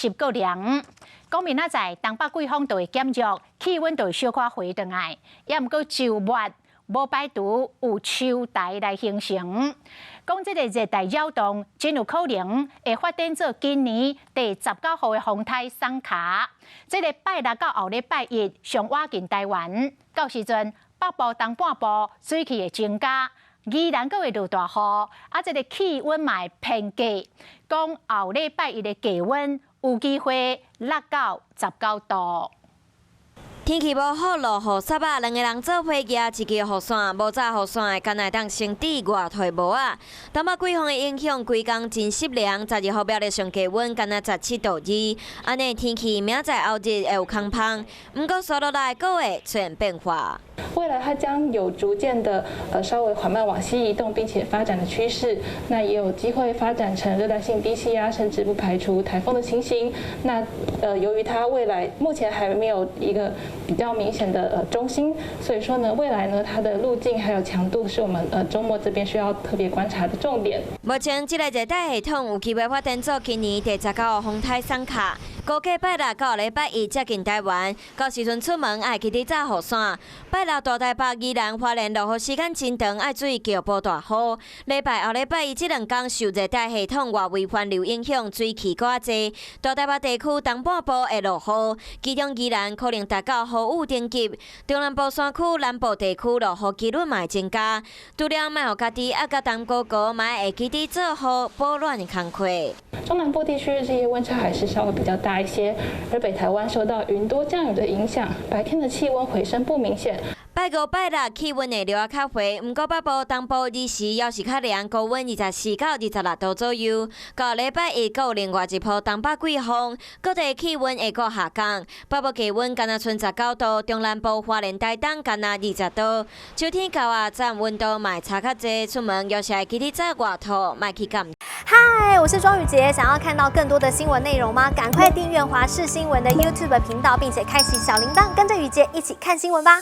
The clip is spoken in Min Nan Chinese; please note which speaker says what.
Speaker 1: 濕閣涼。講明仔載東北季風就會減弱，氣溫就會小可回轉來。也毋過週末無排除有秋台來形成。講這个熱帶擾動真有可能會發展做今年第19號的風颱桑卡。這个拜六到後禮拜一上倚近台灣，到時陣北部東半部水汽會增加，宜蘭閣會落大雨，啊，這个氣溫嘛會偏低。講後禮拜一的低溫有機會落到19度。
Speaker 2: 天氣無好，落雨濕啊，兩个人做伙舉一支雨傘，無紮雨傘的，敢若會當穿佇外套帽仔。東北季風的影響，規工真濕涼。12號表的上低溫，敢若17.2度。按呢天氣明仔載後日會有空芳，毋過紲落來閣會出現變化。
Speaker 3: 未來它將有逐漸的稍微緩慢往西移動，並且發展的趨勢。那也有機會發展成熱帶性低氣壓，甚至不排除颱風的情形。那由於它未來目前還沒有一個比較明顯的中心，所以說呢，未來呢它的路徑還有強度是我們週末這邊需要特別觀察的重點。
Speaker 2: 目前這个熱帶系統有機會發展做今年第19號風颱桑卡，估計拜六到禮拜一接近台灣，到時陣出門愛記得紮雨傘。拜六大台北、宜蘭、花蓮落雨時間真長，愛注意局部大雨。禮拜後禮拜一這兩工受熱帶系統外圍環流影響，水汽閣較濟，大台北地區東半部會落雨，其中宜蘭可能達到豪雨等級，中南部山區、南部地區落雨幾率嘛會增加。除了莫予家己啊，佮冬菇菇嘛會記得做好保暖的工課。
Speaker 3: 中南部地區日夜溫差還是稍微比較大一些，而北台灣受到雲多降雨的影響，白天的氣溫回升不明顯。
Speaker 2: 拜五拜六氣溫會落較回，毋過北部、東部日時猶是較涼，高溫24到26度左右。到禮拜一，閣有另外一波東北季風，各地氣溫會閣下降。北部低溫敢若賰19度，中南部花蓮、台東敢若20度。秋天到啊，早晚溫度嘛會差較濟，出門猶是愛記得紮外套，莫去感。
Speaker 4: 嗨，我是莊宇傑，想要看到更多的新聞內容嗎？趕快訂閱華視新聞的 YouTube 頻道，並且開啟小鈴鐺，跟着宇傑一起看新聞吧。